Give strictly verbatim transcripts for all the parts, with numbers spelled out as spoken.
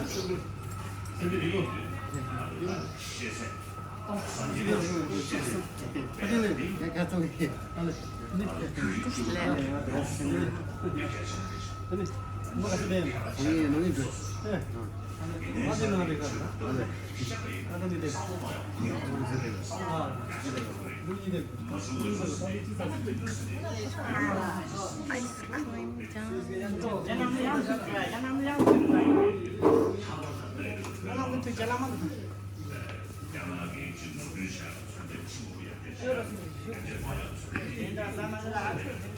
Ice cream down.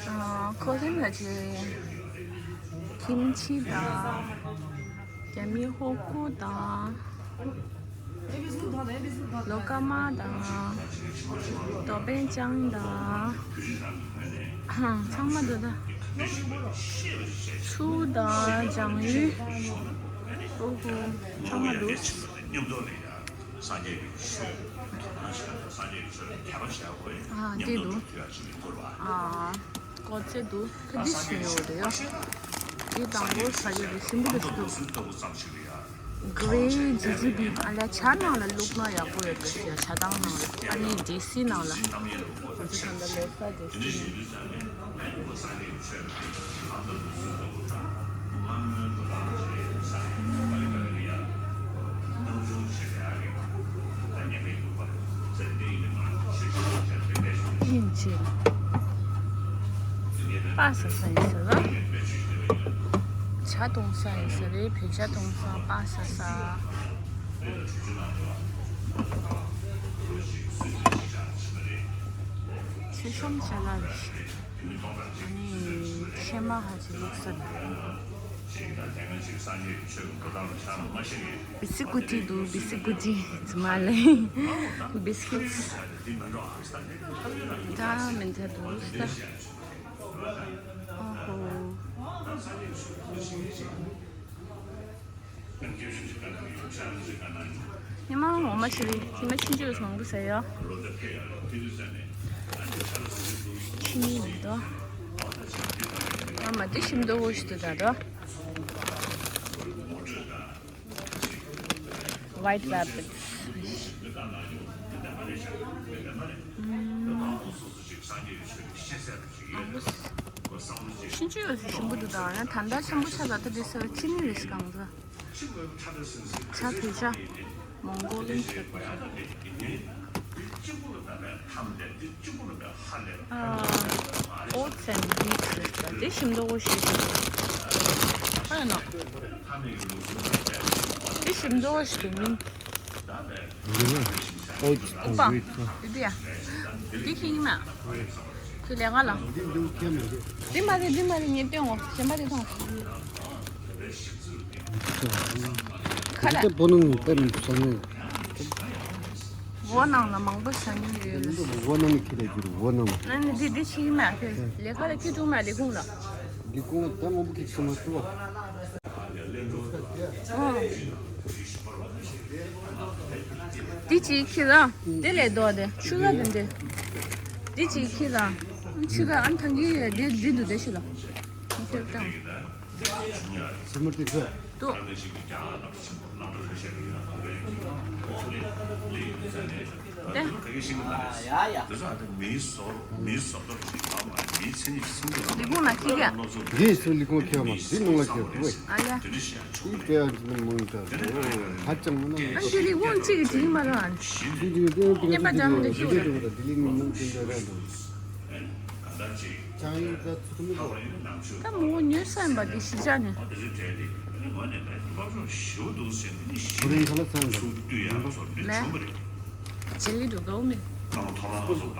ཨ། ཁོ་ཚོ་ལ་ཅིག་ཁིམ་ཆི་དང་རྒྱ་མི་ཧོ་ཀུ་དང་། ལོ་ཀ་མ་དང་། རྡོ་པེ་ཅང་དང་། ཚང་མ་འདུག་ད། ཆུ་དང་ལྗང་ཡུ། ཨོ་ཧོ། ཚང་མ་འདུག་ཨ། འདི་འདུག་ཨ། ཀོ་ཚེ་འདུག་ཕ་དི་ཤི་ཡོད་རེད་ཡ། འདི་དང་པོ་ཟ་རྒྱུ་རེད། ཞིམ་པོ་རེད་འདུག་གི་ཇི་ཇི་བི། ཨ་ལས་ཇ་ནང་ལ་བླུགས་ན་ཡག་པོ་ཡོད་པའི་ཞེས་ཇ་དང་ནང་ལ། ཨ་ནི་ཌི་སི་ནང་ལ། ང་ཚོ་ད་ལྟ་ལོ་གསར་ཌི་སི་ནང་། ཨིན་ཇི། པ་ས་ས་ཡིན་ས་ལ། ཇ་འཐུང་ས་ཡིན་ས་རེད། བོད་ཇ་འཐུང་ས་པ་ས་ས། ཚེ་ཤོམ་ཅ་ལག་རེད། ཨ་ནི་ཕྱེ་མ་ཧ་ཅི་ལུག་ས་རེད། བི་སི་ཀུ་ཊི་འདུག་བི་སི་ཀུ་ཊི་ཙི་མ་ལེ། བི་སི་ཀིཊ། ད་མི་འཐད་འདུག་ས། ཨོ་ཧོ། ཉི་མ་ངོ་མ་ཞིག་རེད། ཉི་མ་ཕྱིན་ཆད་མང་པོ་ཟེར་ཡོད། ཕྱི་ཉིན་མི་འདུག་ཨ་མ་དེ་ཞིམ་མདོག་པོ་ཞིག་འདུག་ད་དོ། White rabbit. ཕྱིན་ཆད་ཡོད་ཞིམ་པོ་འདུག་ད་ཡང་ད་ལྟ་ཞིམ་པོ་ཆགས་ད་ལྟ་དེ་ཟེར་ཕྱི་ཉིན་རེད་གང་འདུག་ཇ་བོད་ཇ། མོང་གོ་ལིན་ཇ། ཨ། Oats and wheat རེད་ད། དེ་ཞིམ་མདོག་པོ་ཞིག་འདུག་ཨ་ཡ་ན། དེ་ཞིམ་མདོག་པོ་ཞིག་འདུག་མིན། འདི་ནི་ཨོ་ཙི་དང་ཨུ་པ། སུའི་ཊི་དང་། དེ་དེ་ཡ། དེ་ཁྱེད་ཡིན་མ། ཁྱེད་ལས་ཀ་ལ། འདི་འདི་ཁྱེད་མི་འདུག་འདི་མ་རེད། འདི་མ་རེད། ངས་སྟོན་འོ། གཞན་པ་དེ་མཐོང་། ཁ་ལ། འདི་བོ་ནང་ནས་པར་མི་འདུག་ས་ནས། བོ་ནང་ལ་མང་པོ་ཟ་མྱོང་ཡོད་ལ། བོ་ནང་ནས་ཁྱེད་ལ་རྒྱུ་རུ་བོ་ནང་ནས། ཨ་ནི་འདི་འདི་ཕྱི་མ་ཁྱེད་ལས་ཀ་ལ་ཁྱེད་ཀྲུང་མ་ལས་ཁུངས་ལ། འདི་ཁུངས་ལ་ད་མང་པོ་ཁྱེད་ཚོ་མ་ཐུབ་པ། འདི་གཅིག་ཁྱེར་ར། དེ་ལས་ལྡོག་སྟེ་ཆུ་ཚ་དེ་འདྲ། འདི་གཅིག་ཁྱེར་ར། ཆུ་ཚ་ཨ་ཐང་གི་ཡོད་དེ་འདི་འདུག་དེ་ཤི་ལ། མི་ཁྱེར་བཏང་། སི་མུར་ཏི་ཁ། ཏུ། ཏེ། ལི་ཁུང་ལ་ཁྱི་ག། འདི་སུ་ལི་ཁུང་ཁྱི་བ་མ། འདི་ནང་ལ་ཁྱི་བ། ཨ་ལེ། འདི་ལྟེ་བ་འདི་ནང་མང་ཡོད་ད། ཧ་ཅང་མང་ན། ཨ་འདི་ལི་ཁུང་གཅིག་གི་དྲིན་མ་རེད། ཨ་ལེ། ཁྱི་འདི་ནི་ཏེ་ཏེ་ཏེ་ཏེ་ཏེ་ལི་ནི་མང་ཏེ་འདྲ་རེད་འདུག་ཅང་ཡིན་ད་ཚུགས་མི་འདུག་ད་མོ་ཉོས་ས་ཡིན་པ་འདི་གཞིས་ཆགས་ནས། ཁོ་རང་ཁ་ལག་ཚང་འདུག་མེད། ཇེ་ལི་འདུག་གའུ་མེད།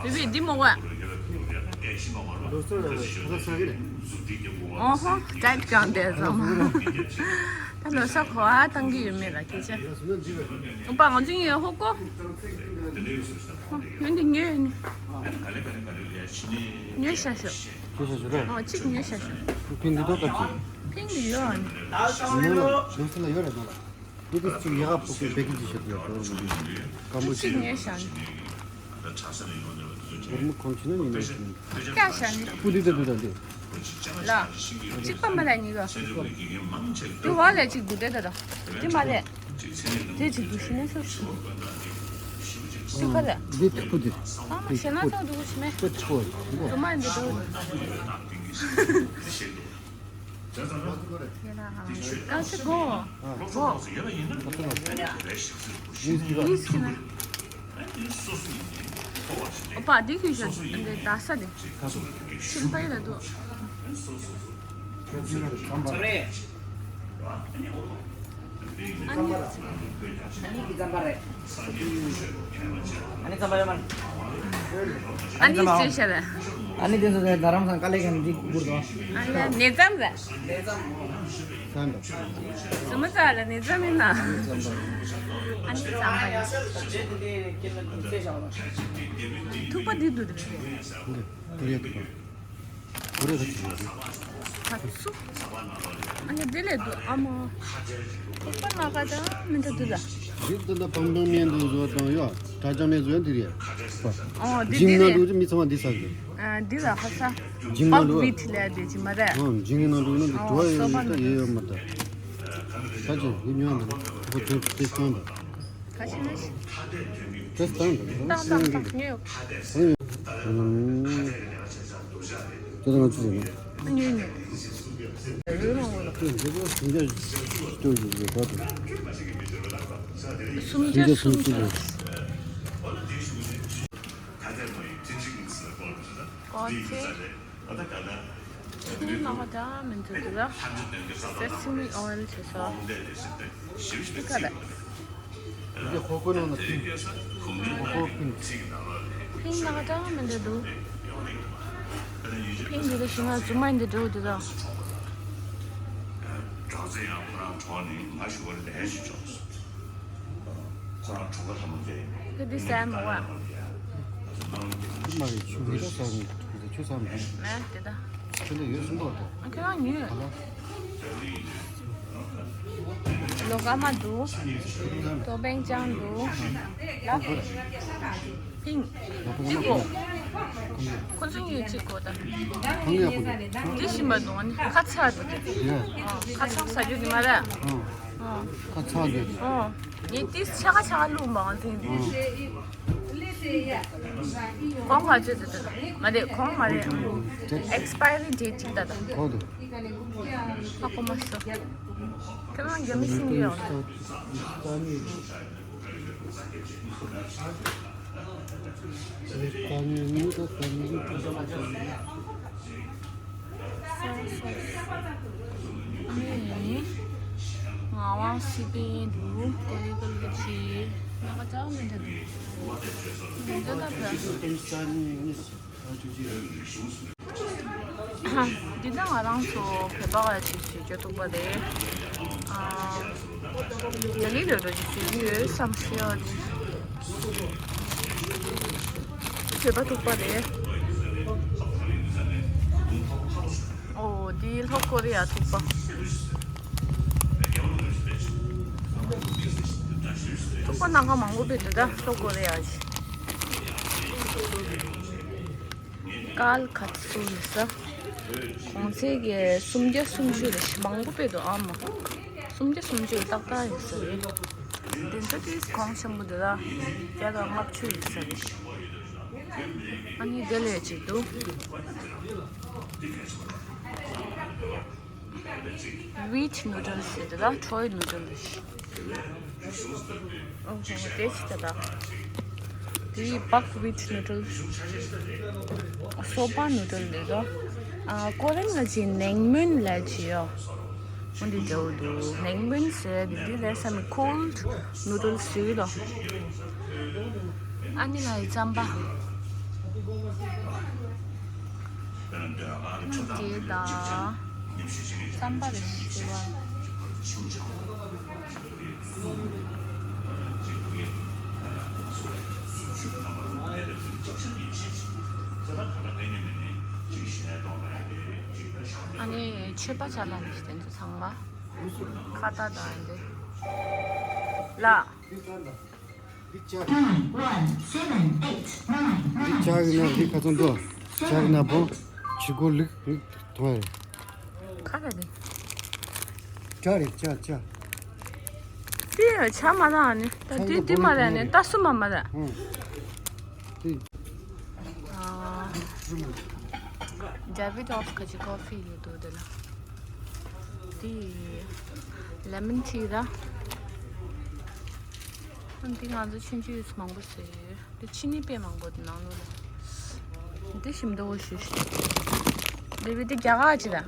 དེ་བས་འདི་མོ་བ། ལོ་སར་ཁ་ལག་ཚང་གི་རེད། ཨོ་ཧོ། ཌའེ་ཊི་བསྐྱངས་ཏེ་ཟ་མ། ད་ལོ་གསར་གོ་བ་བཏང་གི་ཡོད་མེད་ལ་སྐད་ཆ། ཨོ་པ་ང་ཚོ་ཡིན་ཧོ་ཀོ། ཡོད་འདི་ཉོས་ཡོད་ནི། ཉོས་ཤ་ཤོ། ཁྱེད་ཤ་ཤོ་རེད། ཨོ་གཅིག་ཉོས་ཤ་ཤོ། ཕིང་འདི་ཏོག་ཏོག་ཅིག་ཕིང་འདི་ཡོད་ཨ་ནི། ནོར་ལ་ནོར་སི་ལ་ཡོད་རེད་ནོར་ལ། འདི་གི་ཅིག་ཡག་པོ་གི་བེ་གི་ཅིག་ཤ་ཡོད་ནོར་ལ་འདི་སྐམ་པོ་ཅིག་ཅིག་ཉོས་ཤ་ནི། ནོར་མོ་གང་ཅི་ན་ཡིན་ནོར་སི་ལ། ཀ་ཤ་ནི། སྤུ་འདི་ད་འདི་ད་འདི། ལ། གཅིག་པ་མ་ལ་གཉིས་ཀ་དེ་བ་ལས་གཅིག་འདུག་དེ་ད་ད། དེ་མ་ལས། དེ་གཅིག་འདུག་ཤི་ན་སོ་སོ། གཅིག་པ་ལས། འདི་ཐུག་པོ་འདི། ཨ་མ་ཤེ་ན་ཐོག་འདུག་ཤི་མེད། དཔེ་ཐུག་པོ་འདི། དུ་མ་འདི་འདུག་དེ་ན་ཧ་ཀ་ཚི་གོ། གོ། ཡིས་ཀྱི་ན། ཨོ་པ་འདི་གི་ཤ་འདི་ད་ས་འདི། ཤིན་པའི་ལ་འདུག་ཨ་ནི། ཨ་ནི་ཅི་བྱས་པས། ཨ་ནི་དེ་ཚོ་རྡ་རམ་ས་དཀའ་ལས་ཁག་འདི་སྒུར་དང་། ཨ་ཡ་ནེ་ཙམ་རེད། ཙམ་དང་། སུ་མི་ཙ་ལ་ནེ་ཙམ་ཡིན་ན། ཙམ་དང་། ཨ་ནི་ཙམ་པ་ཡིན། ཐུག་པ་འདི་འདུག་འདི་འདྲ་རེད། འདི་ཀོ་རེ་ཐུག་པ། ཁོ་རེ་ད་ཅི་ཡོད། ཁ་ཚུགས། ཨ་ནི་དེ་ལས་འདུག་ཨ་མ། ཁོག་པ་ན་ཁ་ད་མི་འདྲ་འདུག་ད། རིགས་འདི་ལ་བང་བང་མཉེན་དུ་བཟོ་དང་ཡོད། གྲྭ་ལྕང་མའི་བཟོ་འདི་རེད། ཨོ་དེ་འཇིང་དེ་ན་རེད། འདུག་མི་ཚང་མ་འདི་ཟ་གི། ཨ་འདི་ལ་ཧ་ས། འཇིང་ན་འདུག་བིད་ལ་དེ་ཅི་མ་རེད། ཨོ་འཇིང་ན་འདུག་ན་འདི་ཨོ་བྲོ་ཡོད་སོ་པ་ད་ཡོད་ཡོད་མ་ད། ད་ཅི་ཡིན་ཡོད་འདུག་ཁོ་དེ་དེ་སྟོན་འདུག་ཁ་ཤས་ནི། ཏེ་སྟངས་དང་། ཏང་ཏང་ཏང་ཉོས་ཡོད། ཁ་ཏེ་ང་ཚོ་ཡིན་ན། ཉོས་ཉོས། རོལ་མོ་ངོ་ལ། ཁོས་འདི་གོ་སུམ་བརྒྱ་སྟོད་ཀྱི་རེད་པ་དང་། སུམ་བརྒྱ་སུམ་ཅུ་རེད། ཀོ་ཚེ། ནི་ལོག་འདྲ་མི་འདུག་ལ། སེ་སི་མི་ཨོ་ཡལ་བྱས་སོ། ཤི་ཁ་ལ། འདི་ཧོ་ཀོ་ནང་ལ་ཕིང་། ཧོ་ཀོ་ཕིང་། ཕིང་ལོག་འདྲ་མི་འདུག་ཕིང་འདི་ལ་ཞིག་ང་རྫུན་མ་འདི་འདྲ་འདུག་ད། ཁྱོད་ཚེ་ཡང་ཁོ་རང་གྲོགས་ནི་ང་ཞུ་བ་ལས་ཞིག་བྱུང་སོང་། ཁོ་རང་གྲོགས་པོ་ལྷ་མོ་རེད། ཁྱོད་འདི་ཟ་མ་བ། མ་རེད་ཆུ་མི་ད་ཟ་མི་ད་ཆུ་ཟ་མི་ད། མེད་དེ་ད། ཁྱོད་འདི་ཡོད་སུ་འདུག་ད། ཁྱོད་རང་ཉོས། ག་ལ། ལོ་ག་མ་འདུག་ཏོ་པེང་ཅང་འདུག་ལ། ཕིང་། གཅིག་གོ། ཁོ་ཚོ་གཉིས་གཅིག་གོ་ད། གང་ཡག་པོ་འདུག་འདི་བཞིན་པ་འདུག་ཁ་ཚ་འདུག་ཡ། ཁ་ཚ་ཟ་རྒྱུ་འདི་མ་རེད། ཨང་། ཁ་ཚ་འདུག་ཨང་། ངས་ཏིས་ཆ་ག་ཆ་ག་བླུགས་མ་འོང་ཚིག་འདི། ཨང་། གོང་ག་ཚོད་དུ་དུ་མ་རེད་གོང་མ་རེད། ཨེག་སི་པ་ཡ་རི་ཌེ་ཊི་ཅིག་ད་ད། གོ་འདུག་ཧ་གོ་མ་སོང་། ཁྱེད་རང་རྒྱ་མི་སྲིན་གྱི་ཡོང་ད། ངག་དབང་སི་པན་འདུག་ཀོ་ལི་ཀོ་ལི་ཆི། ང་ཅག་མི་འདྲ་འདུག་མི་འདྲ་ད་བོད། འདི་ད་ང་རང་ཚོ་བོད་པ་ག་ཅིག་ཞིག་བཅོ་ཐུབ་པ་རེད། ཨ། ལ་ལི་རོ་རོ་ཅིག་བཟོས་ཀྱི་ཡོད་བསམ་སྲིད་ཨ། བྱེད་པ་ཐུབ་པ་རེད། ཨོ་འདི་ལྷོ་ཀོ་རི་ཡ་ཐུག་པ། ཐུག་པ་སྣ་ཁ་མང་པོ་བེད་འདུག་ད་ལྷོ་ཀོ་རི་ཡ་ཞིག་ཀལ་ཁ་ཚུ་ལ་ས། གོང་ཚད་ཀྱི་སུམ་བརྒྱ་སུམ་ཅུ་རེ་ཞིག་མང་པོ་དཔེ་འདུག་ཨ་མ། སུམ་བརྒྱ་སུམ་ཅུ་ཏག་ཏག་ཡོད་ས་རེད། དེ་ཚོ་དེ་གོང་ཆེན་པོ་འདུག་ལ། བརྒྱ་དང་ལྔ་བཅུ་ཡོད་ས་རེད། ཨ་ནི་དེ་ལས་ཅིག་འདུག་ཝིཊ་ནུ་ཌལ་སི་དེ་ལ་ཁྲོའི་ནུ་ཌལ་སི། ཨོ་ཧོ་དེ་ཅི་ད་ད། དེ་བག་ཝིཊ་ནུ་ཌལ། སོ་པ་ནུ་ཌལ་དེ་ལ། ཨ་ཀོ་རེན་ལ་ཅི་ནེང་མོན་ལ་ཅི་ཡོ། འོ་འདི་འདྲ་བོ་འདུག་ནེང་མོན་ཟེར་དེ་འདི་ལས་ས་མི་ཁོལ་ཌི་ནུ་ཌལ་སི་ཡོད་དོ། ཨ་ནི་ལ་ཡི་རྩམ་པ། དེ་ད། རྩམ་པ་རེད་ཟེར་བ། ཨ་ནི་མཆོད་པ་བྱ་ལ་ནི་དེ་ཚོ་ཚང་མ། ཁ་བཏགས་དང་འདི། ལ། འདི་ལྕགས། འདི་ལྕགས་ཡིན་ན་འདི་ཁ་ཚང་འདུག་ལྕགས་ཡིན་ན་བོ། ཕྱི་སྒོ་ལུག་ལུག་ཐོ་རེད། ཁ་རེད་དེ། ཇ་རེད་ཇ་ཇ། དེ་ཇ་མ་རེད་ནི། ད་དེ་དེ་མ་རེད་ནི། ད་སུ་མ་མ་རེད། ཧུང་། དེ། ཨ། ཌེ་བིཌ་ཨོཕ་ག་ཅི་ཀོ་ཕི་ཡོད་འདུག་དེ་ལ། དེ། ལེ་མོན་ཊི་ར། ཨ་འདི་ང་ཚོ་ཆུང་ཆུང་ཡོད་ཚོད་མང་པོ་ཟོས་ཡོད། དེ་ཕྱི་ནས་དཔེ་མང་པོ་འདུག་ནང་ལོགས་ལ། འདི་ཞིམ་མདོག་པོ་ཞིག་ཞིག་འདི་བི་འདི་རྒྱ་གར་ཅིག་ར།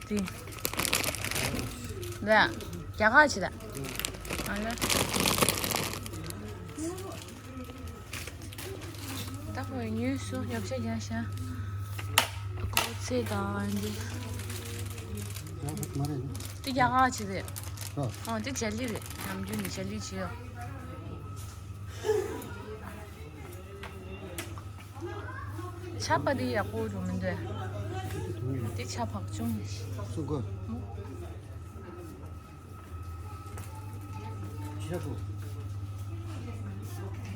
འདི། འདི་རྒྱ་གར་ཅིག་ར། ཨ་ལ། ད་ཁོས་ཉོས་སོང་། ཉོ་ཆ་རྒྱག་ཤག་ཀོ་ཚེ་དང་འདི། ཡག་མ་རེད། འདི་རྒྱ་གར་ཅིག་རེད། ཨ། ཨ་འདི་ཇ་ལི་རེད། ནམ་རྒྱུན་ནས་ཇ་ལི་ཇི་ཡོད། ཆར་པ་འདི་ཡག་པོ་འགྲོ་མི་འདུག་འདི་ཆར་བག་ཅུང་ནི། སུ་གོ། ཆུ་ཚོད་གོ།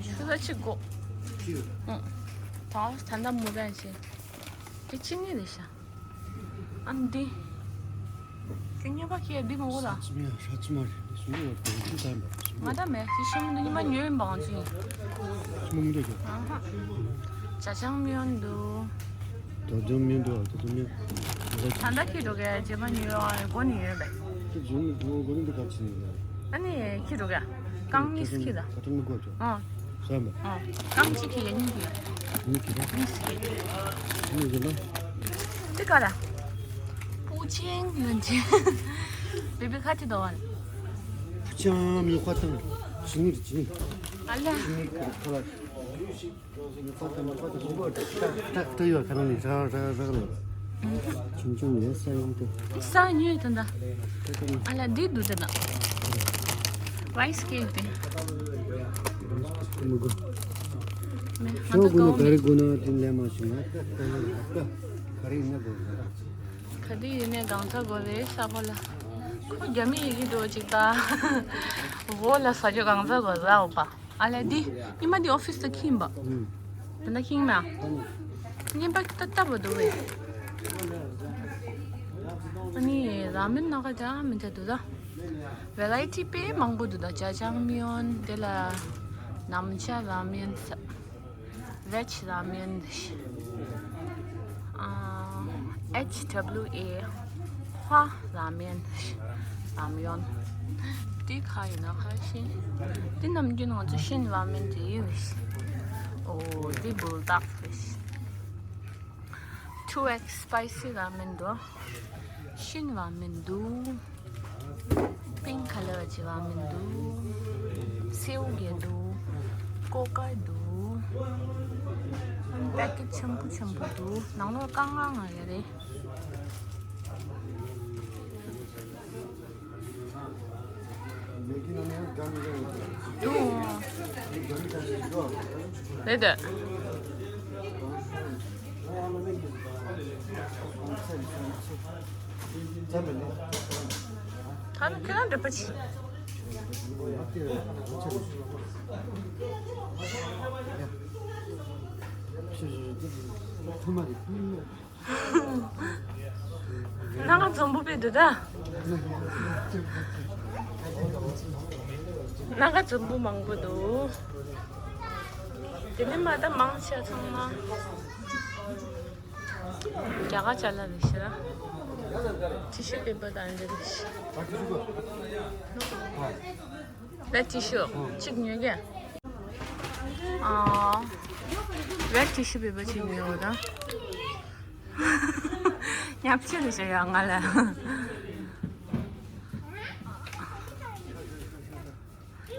ཆུ་ཚོད་གཅིག་གོ། ཆུ། ཨང་། ད་ད་ལྟ་མུ་རན་ཆེ། འདི་ཅི་ནི་རེད་ཤག་ཨ་འདི། ཁྱོད་ཉེས་པ་ཁྱེར་འདི་མ་གོ་ལ། ཧྲ་ཅི་མ་ཧྲ་ཅི་མ་རེད། སུ་ཡོད་པའི་ཅི་ལྟར་མ་སུ། ང་ད་མེད། ཤི་ཤི་མི་འདུག་ཉི་མ་ཉོས་ཡིན་པའང་ཅི། ཤི་མ་མི་འདུག་ཅོ། ཨ་ཧ། ཅ་ཅང་མིན་འདུག་ད་དུང་མིན་འདུག་ད་དུང་མིན། ད་ལྟ་ཁྱི་འགྲོ་གས་རྗེས་མ་ཉོས་ཡོང་། སྒོ་ནས་ཡོད་པས། ཁྱི་འགྲོ་གས་སྒོ་ནས་འདི་ག་ཅི་ནས་ཡོད། ཨ་ནི་ཁྱི་འགྲོ་གས་རྐང་གཉིས་ཁྱི་ལ། ད་དུང་མི་དགོས་ཅོ། ཨ། ཟ་མ། ཨ། རྐང་གཅིག་གི་ཡ་གཉིས་ཀྱི། གཉིས་ཀྱི་ར། གཉིས་ཀྱི། གཉིས་ཀྱི་ལ། འདི་ག་ར། པུ་ཅིང་ལན་ཅིང་། བི་བི་ཁ་ཅི་དོ་བ། པུ་ཅང་མི་ཁ་ཏང་། ཅི་ནི་ཅི་ནི། ཨ་ལ། ཅི་ནི་ཁ་ལ། མི་ཁ་ཏང་མི་ཁ་ཏང་མི་ཁ་ཏང་ཏག་ཏག་ཡོད་ཁ་ནང་ནི་ར་ར་ར་ལ། ཆུང་ཆུང་ནས་ས་ཡོང་དེ། ས་ཉོས་དེ་འདྲ། ཨ་ལ་འདི་འདུག་དེ་འདྲ། རའི་སི་ཀེག་དེ། མི་དགོས། མེད། ང་ཚོ་ཤོག་གུ་ན་ག་རེ་དགོས་ན་དེ་ལས་མ་བྱུང་ན་ཏག་ཏག་ལ་ཏག་ག་རེ་ཡིན་ན་དགོས་ན། ག་དུས་ཡིན་ནའི་གང་ཚ་དགོས་རེད་ས་ཁོ་ལ། ཁོ་རྒྱ་མི་ཡི་གེ་འགྲོ་ཅིག་ད། འོ་ལ་ས་ཆ་གང་ཚ་དགོས་ར་འོ་པ། ཨ་ལས་འདི། ཉི་མ་འདི་ཨོ་ཕི་སི་ལ་ཁྱིམ་པ། ཨུམ། ད་ན་ཁྱིམ་ན། ཉིན་པ་ཏག་ཏག་པ་འདུག་བས། ཨ་ནི་ར་མེན་ནང་ག་འདྲ་མི་འདྲ་འདུག་ད། ཝེ་རའི་ཊི་དཔེ་མང་པོ་འདུག་ད། ཇ་ཅང་མིན། དེ་ལ་ནམ་ཇ་ར་མེན། ཝེཇ་ར་མེན། ཨ། ཨེཆ་ཌབ་ལིའུ་ཨེ། ཧྭ་ར་མེན། ར་མེན། འདི་ག་ཡིན་ན་ཁ་ཤས། འདི་ནམ་རྒྱུན་ང་ཚོ་ཤིན་ར་མེན་དེ་ཡོད་རེད། ཨོ་འདི་བུལ་ཌོག་རེད། ཊུ་ཨེགས་སི་སི་པའི་སི་ར་མེན་འདུག་ཤིན་ར་མེན་འདུག་པིང་ཁ་ལར་གྱི་ར་མེན་འདུག་སེའུ་གི་འདུག་ཀོ་ཀ་འདུག་པེ་ཀེ་ཊི་ཆེན་པོ་ཆེན་པོ་འདུག་ནང་ལོགས་དཀར་ངང་ངང་ཡོད་རེད། འདུག་རེད་དེ། ད་ནི་ཁྱེད་རང་འདྲི་པ་ཆེ། སྣ་ཁ་འཛོམས་པོ་དཔེ་འདུག་ད། སྣ་ཁ་འཛོམས་པོ་མང་པོ་འདུག་དེ་ནས་མ་ད་མང་ཆེ་ཚང་མ། རྒྱ་གར་ཅ་ལག་རེད་ཤག་ཊི་ཤུ་པེ་པར་དང་འདི་རེད་ཤག་ཝེཊ་ཊི་ཤུ་གཅིག་ཉོས་ཀྱི། ཨ། ཝེཊ་ཊི་ཤུ་པེ་པར་གཅིག་ཉོས་ད། ཉབ་ཆེ་རེད་ཤག་ཡ་ང་ལ།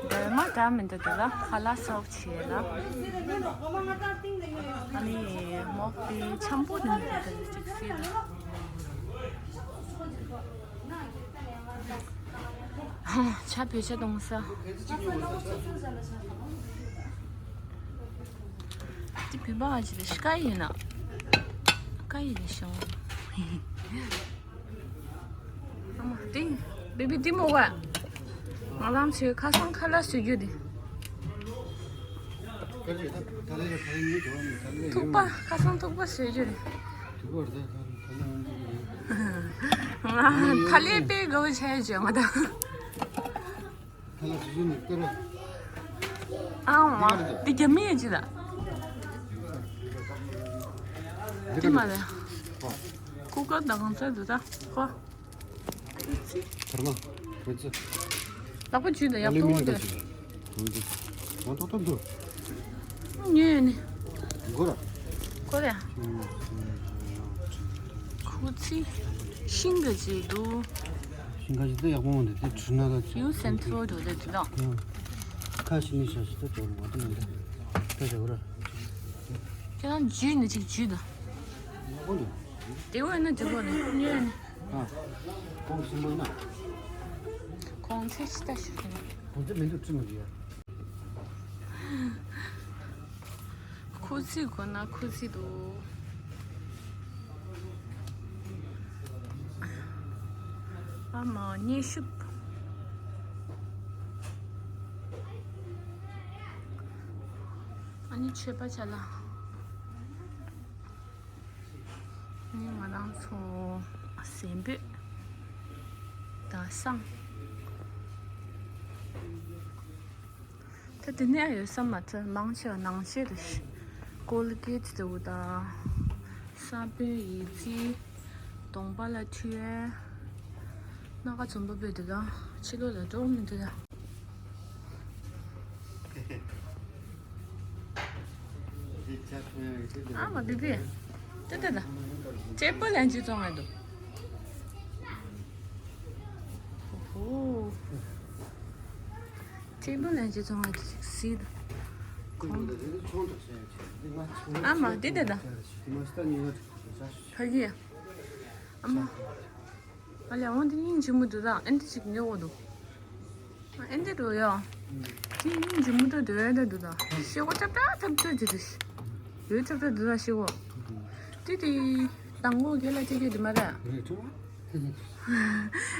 འདྲ་མ་འདྲ་མི་འདུག་དེ་ལ་ཁ་ལག་སོབ་བྱས་ལ། ཨ་ནི་མོག་དེ་འཆམ་པོ་དེ་འདུག་དེ་ཅིག་སྲིད་ལ། ཆ་བོད་ཆ་གཏོང་ས། དེ་བོད་པ་ཨ་ཅི་རེད་ཤི་ཀ་ཡིན་ན། ཀ་ཡིན་རེད་ཤོང་། ཨ་མ་དེ། བི་བི་དེ་མོ་བ། ང་རང་ཚོའི་ཁ་སང་ཁ་ལག་བཟོ་རྒྱུ་དེ། ཐུག་པ་ཁ་སང་ཐུག་པ་བཟོ་རྒྱུ་དེ། ང་ཐ་ལེ་པའི་དགའ་བོ་བྱས་བྱས་མ་ད། ཐ་ལ་སུ་སུ་ནི་ཏེ་ར། ཨ་མ་འདི་རྒྱ་མི་ཡིན་ཅི་ད། འདི་མ་རེད། ཀུ་ཀར་དང་གང་ཚད་འདུག་ད་ཁོ། ཐར་ན་ཁོ་ཚི། ལག་པ་འཇུས་ད་ཡག་ཏོག་ཏོ་འདུག་ང་ཏོག་ཏོ་འདུག་ཉོས་ནི། གོ་ར། གོ་ར། ཁོ་ཚི། ཤིང་ག་ཅིག་འདུག་ཤིང་ག་ཅིག་ད་ཡག་པོ་འདུག་དེ་བྲུ་ན་ད་ཅིག་ཡུ་སེན་ཐོ་འགྲོ་ད་དེ་ད། ཁ་ཤི་ནི་ཤ་ཤི་ད་ཅོར་མ་ཏོ་ཡིན་ད། ད་ཅོ་གོ་ར། ཁྱེད་རང་འཇུས་ནི་ཅིག་འཇུས་ད། ཡག་པོ་འདུག་དེ་བས་ན་དེ་བས་ན་ཉོས་ནི། ཨ། ཁོང་གསུམ་པོ་ཡིན་ན། ཁོང་ཚེ་ཕྱི་ལྟ་ཞུ་གི་ན། ཁོང་ཚེ་མི་འདུག་ཁྲི་མི་འདུག་ཡ། ཁོ་ཚེ་དགོས་ན་ཁོ་ཚེ་འདུག་ཨ་མ་མཉེས་ཤུབ། ཨ་ནི་མཆོད་པ་ཆ་ལ། ནི་ང་རང་ཚོ་ཟན་པོད་དང་བསང་། ད་དེ་ནས་ཡོད་ས་མ་ཚད་མང་ཆེ་བ་ནང་ཆེ་རེད། ཀོལ་གེད་དེ་འུ་ད་ས་བོན་ཡི་ཙི་གདོང་པ་ལ་ཐུལ་ཡས། སྣ་ཁ་འཛོམས་པོ་བོད་དེ་དང་ཕྱི་ལོགས་ལ་འགྲོ་མི་འདུག་ད། ཨ་མ་བི་བི། ཏེ་ཏེ་ད། ཅེ་པོ་ལན་ཅི་བཙོང་ང་འདུག་ཧོ། ཅེ་པོ་ལན་ཅི་བཙོང་ང་འདུག་སི་ད། ཁོང་། ཨ་མ་དེ་ཏེ་ད། ཕ་གི། ཨ་མ། ཨ་ལས་འོང་དེ་སྙིང་རྗེ་མོ་འདུག་ད་ཨེ་འདི་ཅིག་ཉོ་འོ་འདུག་ཨེ་འདི་འགྲོ་ཡ། དེ་སྙིང་རྗེ་མོ་འདུག་འདོད་ཡ་འདུག་ད། ཤེལ་སྒོ་ཐབ་ཐབ་ཐབ་ཐབ་ཅི་འདུག་ཡོད་ཐབ་ཐབ་འདུག་ད་ཤེལ་སྒོ། དེ་དེ་དང་པོ་རྒྱལ་ལ་ཅི་ཅི་འདུག་མ་རེད།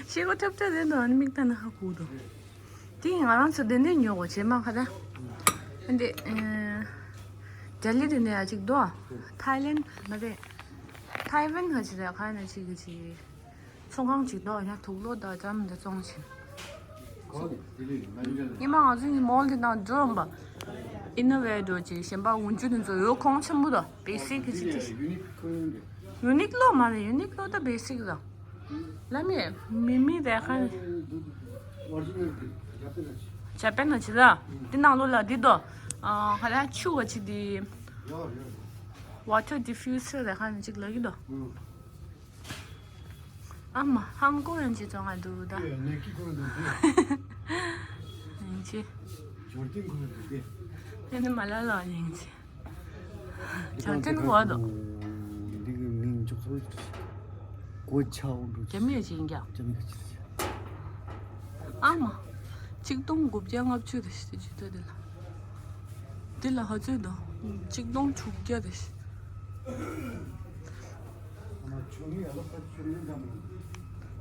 ཤེལ་སྒོ་ཐབ་ཐབ་རེད་འདུག་ཨ་ནི་མིག་ལྟ་ན་ཧ་གོ་འདུག་དེ་ང་རང་ཚོ་དེ་འདི་ཉོ་འོ་བྱེ་མ་ཁ་ད། ཨེ་འདི། རྒྱ་ལི་དེ་ནས་ཡ་ཅིག་འདུག་ཐའི་ལེན་མ་རེད། ཐའི་ཝན་ཁ་ཅི་རེད་ཁ་ན་ཅིག་གི་ཅིག་ཚོང་ཁང་ཅིག་འདུག་ཡང་དུག་ལོག་དང་ཙམ་འདི་བཙོང་ཕྱིན། ཉི་མ་ང་ཚོ་ནི་མོལ་དེ་ནང་འགྲོ་རམ་པ། ཨིན་ནོ་ཝེ་འགྲོ་ཅིག་གཞན་པ་འོན་ཆུ་དེ་ཚོ་ཡོད་གོང་ཆེན་པོ་དང་བེ་སིག་གི་ཅིག་ཅིག་ཡུ་ནིག་ལོ་མ་རེད་ཡུ་ནིག་ལོ་ད་བེ་སིག་དང་། ལ་མེ་མི་མི་རེ་ཁ། ཇ་པན་ན་ཅི་ལ། འདི་ནང་ལོ་ལ་འདི་དོ། ཁ་ལ་ཆུ་བ་ཅིག་འདི། ཝ་ཊར་ཌི་ཕིའུ་སར་རེ་ཁ་ནི་ཅིག་ལ་གི་དོ། ཨ་མ་ཧང་གོ་ཡང་ཅི་ཙང་ང་འདུག་ད། ཡང་ཅི། ཡང་ཅི། ཨེ་ནི་མ་ལ་ལ་ཡང་ཅི། ཅང་ཅང་གོ་དོ། འདི་གི་མིང་ཅོག་ཙེ་གོ་ཆའོ་འདུག་རྒྱ་མི་ཡང་ཅི་ཡིན་ཀྱང་། རྒྱ་མི་ག་ཅི་རེད། ཨ་མ། གཅིག་སྟོང་དགུ་བརྒྱ་ལྔ་བཅུ་རེད་ཟེར་གྱི་འདུག་འདི་ལ། འདི་ལ་ཧ་ཚོད་དང་གཅིག་སྟོང་དྲུག་བརྒྱ་རེད།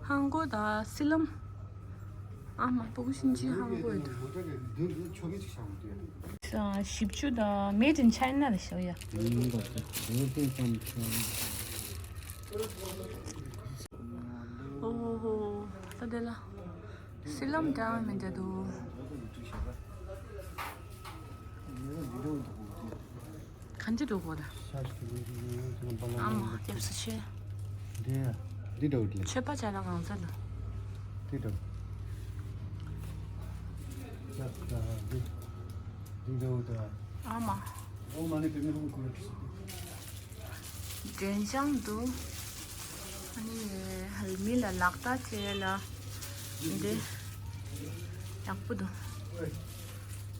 ཧང་གོ་དང་སི་ལམ། ཨ་མ་སྤུ་གུ་ཤིན་ཅི་ཧང་གོ་ཡོད། བཞི་བཅུ་དང་made in China རེད་ཤོག་ཡ། ཨོ་ཧོ་ཧོ། ད་དེ་ལ། སི་ལམ་འདྲ་མི་འདྲ་འདུག་གང་ཅི་འགྲོ་དགོས་ད། ཨ་མ་སྐྱབས་སུ་མཆི། འདི་འདི་འགྲོ་འདི། མཆོད་པ་བྱ་ལ་གང་ཟེར་ལ། འདི་འགྲོ། འདི་འདི་འགྲོ་ད། ཨ་མ། ཨོཾ་མ་ཎི་པདྨེ་ཧཱུྃ་ཀུ་རུ། མགྲོན་བྱང་དུ། ཨ་ནི་མི་ལ་ལག་རྟགས་བྱེད་ལ། འདི། ཡག་པོ་འདུག་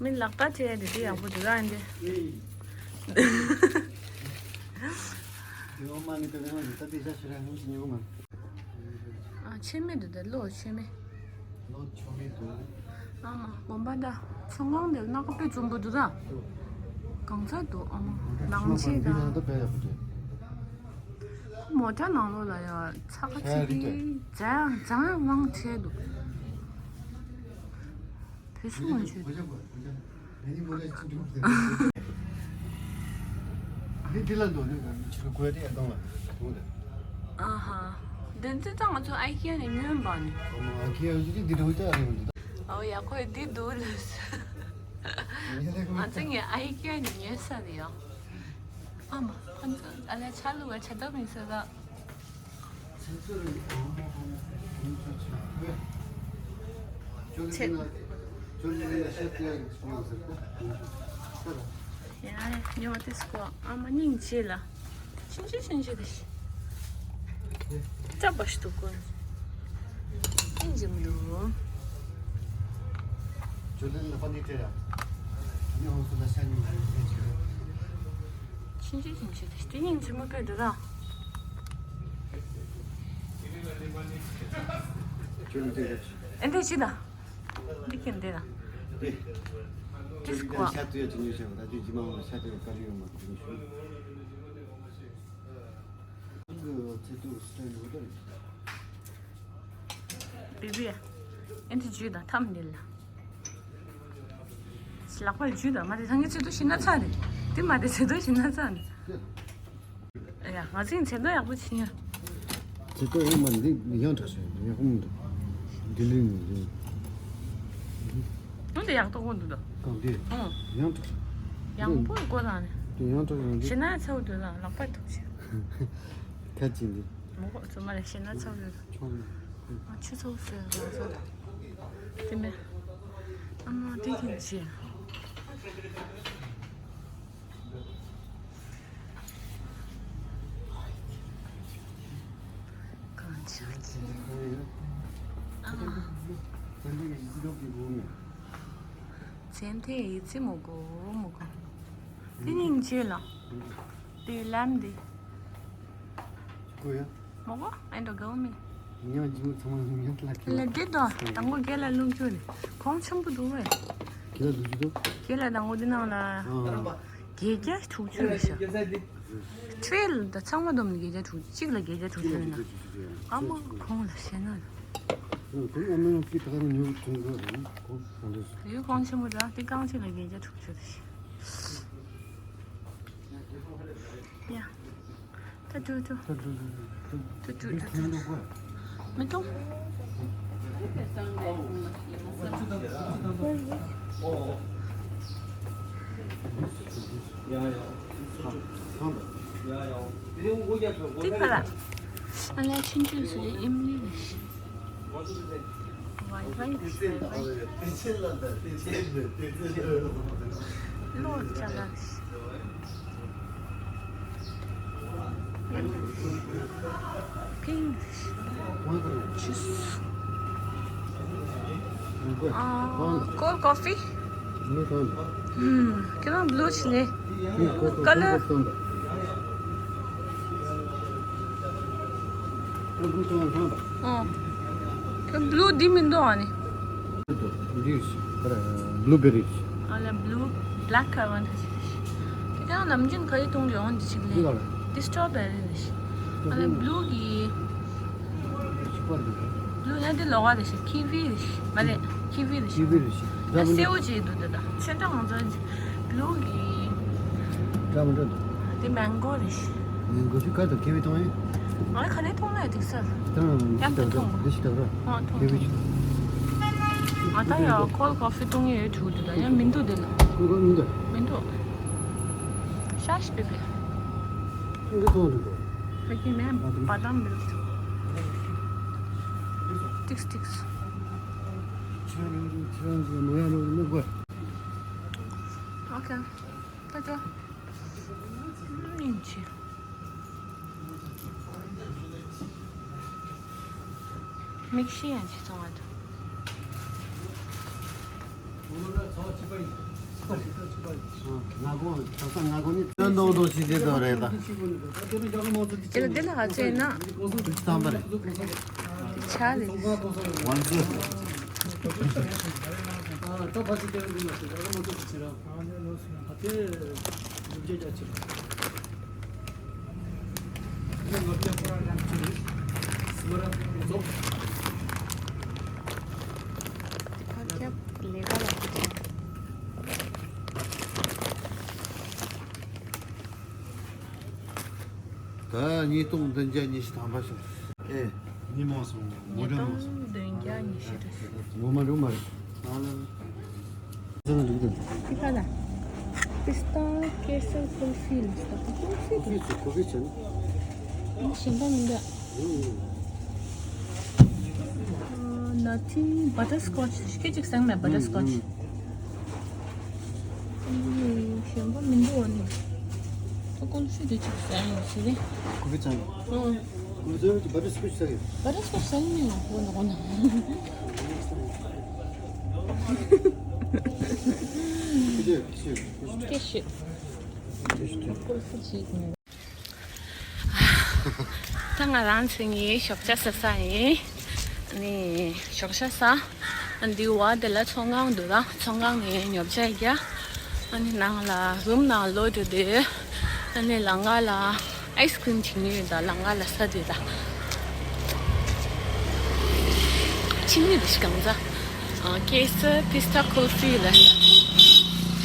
མི་ལག་རྟགས་བྱེད་འདི་འདི་ཡག་པོ་འདུག་ར་འདི། ཨོཾ་མ་ཎི་པདྨེ་ཧཱུྃ་ཀུ་རུ་ཏ་ཏི་ས་ཤི་ར་ཧུ་སི་ཉི་བོ་མ། ཨ་ཆེ་མེད་འདུག་ད་ལོ་ཆེ་མེད། ལོ་ཆོ་མེད་འདུག་ཨ་མ་དགོན་པ་ད་ཚོང་ཁང་དེ་སྣ་ཁ་དཔེ་འཛོམས་པོ་འདུག་ད། གང་ཚ་འདུག་ཨ་མ་ནང་ཆེ་ད། མོ་ཊ་ནང་ལོགས་ལ་ཡ་ཚ་ཁ་ཚིག་གི་ཛ་ཛ་ཝང་ཆེ་འདུག་བུ་སུ་ངོ་ཆོད་འདུག་འདི་འདི་ལ་འདོད་ནི་ང་ཆུ་གོས་དེ་ཡང་གཏོང་ལ་འདུག་དེ། ཨ་ཧ། འདི་ཚོ་ད་ང་ཚོ་ཨའི་ཀི་ཡ་ནས་ཉོས་པ་ནི། ཨ་མ་ཨའི་ཀི་ཡ་ཡོད་ཀྱི་འདི་འདྲ་བོ་ཅག་རེད་མི་འདུག་ཨོ་ཡ་ཁོས་འདི་འདུག་ལབ། ང་ཚོ་ངས་ཨའི་ཀི་ཡ་ནས་ཉོས་ས་རེད་ཡ། ཨ་མ་ཁོ་ཚོ་ཨ་ལས་ཆ་ལུགས་ལ་ཆ་ཏོག་མི་ཟེར་ད། ཚེ་ཚོ་རེད་ཨ་མ་ཁོ་ཚོ་ཆ་ལུགས་ཆ་ལུགས་ཆ་ལུགས་ཆ་ལུགས་ཆ་ལུགས། ཡ་ཉོ་དེ་སྐོར་ཨ་མ་སྙིང་རྗེ་ལ། ཕྱིན་ཅི་ཕྱིན་ཅི་དེ། ཅག་པ་ཞིག་འདུག་གོ། སྙིང་རྗེ་མི་འདུག་ཇོ་ལན་ལ་པ་ནི་ཏྲེ་ར། ཉི་ཧོང་སུ་ལ་ཤ་ཉུང་རེ་རེ་ཆེ། ཕྱིན་ཅི་ཕྱིན་ཅི་དེ་དེ་སྙིང་རྗེ་མི་དགོས་འདུག་ར། ཇོ་ལན་ཏྲེ་ར། ཨེ་འདྲ་ཅི་ད། འདི་ཁྱེད་འདི་ན། འདི། འདི་སྐོར། ཤ་དུ་ཡ་ཅི་ཉོས་ཤག་ད་དུས་ཇི་མ་འོང་ཤ་དུ་ཡ་དཀར་ཡོད་མ་དུ་ཉོས་ཤག་བི་བི། ཨེ་འདི་ཇུས་དང་ཐམ་འདི་ལ། ལག་པར་ཇུས་དང་མ་དེ་ཐང་གི་ཚེ་དུ་ཤི་ན་ཚ་རེད། དེ་མ་དེ་ཚེ་དུ་ཤི་ན་ཚ་རེད། ཡ། ང་ཚོའི་མཚན་ཐོ་ཡག་པོ་བྱིན་ཡ། མཚན་ཐོ་ཡག་མ་འདི་ཡང་དྲག་ཤོས་ཡག་པོ་མི་འདུག་ལྡི་ལི་ནས་རེད། འོན་ཏེ་ཡག་ཏོག་པོ་འདུག་ད། གང་འདི། ཨང་། ཡང་དྲག་ཡང་པོ་གོ་ལ་ནི། དེ་ཡང་དྲག་ཡང་འདི། ཤི་ན་ཚ་བོ་འདུག་ལ་ལག་པ་ཐུག་ཆེ། ཁ་ཅིག་འདི། མོ་གོ་ཚོ་མ་ལ་ཤི་ན་ཚ་བོ་འདུག་ཆོག་ནི། ཨ་ཆུ་ཚོགས་ཟེར་ལ་ཚོགས་དེ་མེད། ཨ་མ་དེ་གིན་ཆེ། གང་ཆགས་ཀྱི། ཨ། ཚན་ཐེ་ཡི་ཚི་མོ་གོ་མོ་གོ། དེ་སྙིང་རྗེ་ལ། དེ་ལམ་དེ། ཀུ་ཡ། མོ་གོ་ཨེ་འདྲ་གོ་མི། ཉང་ཅི་མོ་ཚང་མ་ཉང་ལ་ཁེ་ལ། ལ་དེ་དོ་དང་པོ་རྒྱལ་ལ་ལུག་ཅུ་ནི། གོང་ཆེན་པོ་འདུག་བས། ཁེ་ལ་ལུག་ཅུ་དོ། རྒྱལ་ལ་དང་པོ་འདི་ནང་ལ། ཨ། བརྒྱད་བརྒྱ་དྲུག་ཅུ་རེད་ཤག་ཁྲེལ་ད་ཚང་མ་བསྡོམས་ནས་བརྒྱད་བརྒྱ་དྲུག་ཅུ་གཅིག་ལ་བརྒྱད་བརྒྱ་དྲུག་ཅུ་ཡོད་ན། ཨ་མ་ཁོང་ལ་བཤད་ན། ཁོང་ཨ་མ་ཡང་སྐྱིད་ད་ག་རང་ཉོ་གི་བྱུང་དགོས་རེད་ཁོང་ཁོང་དུ། ཡོད་གོང་ཆེན་པོ་འདྲ་དེ་རྐང་གཅིག་ལ་བརྒྱད་བརྒྱ་དྲུག་ཅུ་རེད་ཤག་ཡ། ད་ཏུ་ཏུ། ཏུ་ཏུ་ཏུ་ཏུ། མི་ཏུ། ཏི་ཕ་ལ། ཨ་ལས་ཆུང་ཆུང་སུ་ཨིམ་ལི་ལ་ཤི། ཝའི་ཝའི་ཝའི་ཝའི། ལོ་ཅ་ལག་ཤི། Pink. Juice. Ah, cold coffee. ཁྱེད་རང་blue ཆི་ནས། Color. ཨོ། ཁྱོད་blue འདི་མི་འདུག་ཨ་ནི། འདི་རེད། blueberry རེད། ཨ་ལ་blue black currant རེད། དེ་ཀྱང་ནམ་རྒྱུན་ག་རེ་གཏོང་གི་ཡོང་འདི་ཞིག་ལས། འདི་ལ་རེད། འདི་strawberry རེད། ཨ་ལ་blue གི། ཤི་པར་འདི་རེད། blue ཡང་འདི་ལོགས་ཀ་རེད་ཤག kiwi རེད་ཤག་མ་རེད། kiwi རེད་ཤག kiwi རེད་ཤག་ཡང་སེའུ་ཅིག་འདུག་འདི་དང་ཆེ་འདྲ་ང་ཚོ་blue གི། འདྲ་མི་འདྲ་འདུག་དེ་mango རེད་ཤག mango ཞིག་ག་དང་kiwi གཏོང་ཡིན། ང་ག་ནས་མཐོང་ན་ཡང་འགྲིག་ས་རེད། ཡང་འདི་མཐོང་། འདི་ཞིག་འདྲ་ར། ཨ་མཐོང་མཐོང་། ང་ད་ཡང་cold coffee གཏོང་ཡས་ཡོད་ཐུག་འདུག་ད་ཡང་མི་འདུག་འདི་ལ། cold coffee མི་འདུག་མི་འདུག་ཤ་ཞིག་པེ་པེ། འདི་གཏོང་འདུག་གོ་ཕ་གི་མེ་badam milk ཏིགས་ཏིགས། ཁྱེད་རང་ཚོ་མ་ཡར་ལོག་མི་དགོས། Okay. ད་ཅོ། ཨིན་ཆི། མིག་ཤེས་ཡང་ཆི་ཚོང་བ་དང་། ང་གོ་ད་ས་ང་གོ་ནི་ཏན་ཏོག་ཏོག་ཞིག་དེ་ཚོ་རེད་ད། དེ་ལ་དེ་ལ་ཧ་ཅེ་ན། དུས་ཐམ་པ་རེད། ཆ་རེད། ཝན་ཙི། ད་ཉིས་སྟོང་བདུན་བརྒྱ་ཉི་ཤུ་ཐམ་པ་ཞིག་ཨེ། ཉིས་སྟོང་བདུན་བརྒྱ་ཉི་ཤུ་རེད། ངོ་མ་རུ་མ་རེད། ཨ་ལ་ལ། ཙང་ལ་འདུག་དང་། ཏི་ཁ་ལ། པི་སྟ་ཀེ་སར་ཀུལ་ཕི་ལ་ཟེར། ཀུལ་ཕི་དེ། ཀུལ་ཕི་ཟེར། ཀུལ་ཕི་ཟེར་ན། གཞན་པ་མི་འདུག་ཨ། ནོ་ཐིང་བ་ཊར་སི་ཀོ་ཆི་སྐད་ཅིག་བཟང་མེད། བ་ཊར་སི་ཀོ་ཆི། ཨ་ནི་གཞན་པ་མི་འདུག་ཨ་ནི། ད་ཀུལ་ཕི་དེ་ཅིག་བཟང་ཡོད་ཟེར་རེད། ཀུལ་ཕི་བཟང་། ཨང་། ཀུལ་ཕི་བཟང་གི་བ་ཊར་སི་ཀོ་ཆི་ཟ་གི། བ་ཊར་སི་ཀོ་ཆི་ཟ་ཡི་མིན་ནོ། འོ་ན་འོ་ན། ཀུལ་ཕི་ཟ་གི། ཀུལ་ཕི་ཟ་གི། ཀུལ་ཕི་ཟ་གི། ཀུལ་ཕི་ཟ་གི། ད་ང་རང་ཚོ་གཉིས་ཞོགས་ཇ་ཟ་ས་ཡིན། ཨ་ནི་ཞོགས་ཇ་ཟ། ཨ་འདི་བ་དེ་ལ་ཚོང་ཁང་འདུག་ད་ཚོང་ཁང་ནས་ཉོ་ཆ་རྒྱག་ཨ་ནི་ནང་ལ་རུམ་ནང་ལོག་འགྲོ་དུས། ཨ་ནི་ལམ་ཁ་ལ་ཨའི་སི་ཀི་རིམ་བྱིན་ནི་ཡོད། ད་ལམ་ཁ་ལ་ཟ་དུས་ད། ཕྱི་ནི་རེ་ཞིག་གང་ཚ། ཨ་ཀེ་སར་པི་སྟ་ཀུལ་ཕི་ལ།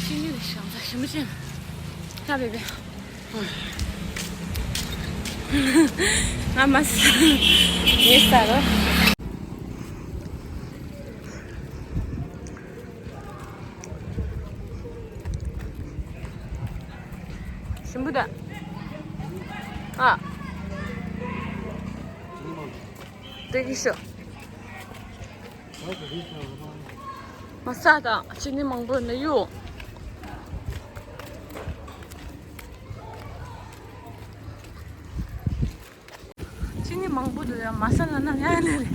ཕྱི་ནི་རེ་ཞིག་གང་ཚ་ཞིམ་པོ་ཅན། ཧ་བེ་བེ། ང་མ་ཟ། ངས་ཟ་རོ། ཞིམ་པོ་ད། ཨ། དེ་གི་ཤོག་མ་ཟ་དང་། ཅི་ནི་མང་པོ་ནི་གཡུ། ཅི་ནི་མང་པོ་འདུག་ཡ། མ་ཟ་ལ་ན་ཡ་ནི་རེད།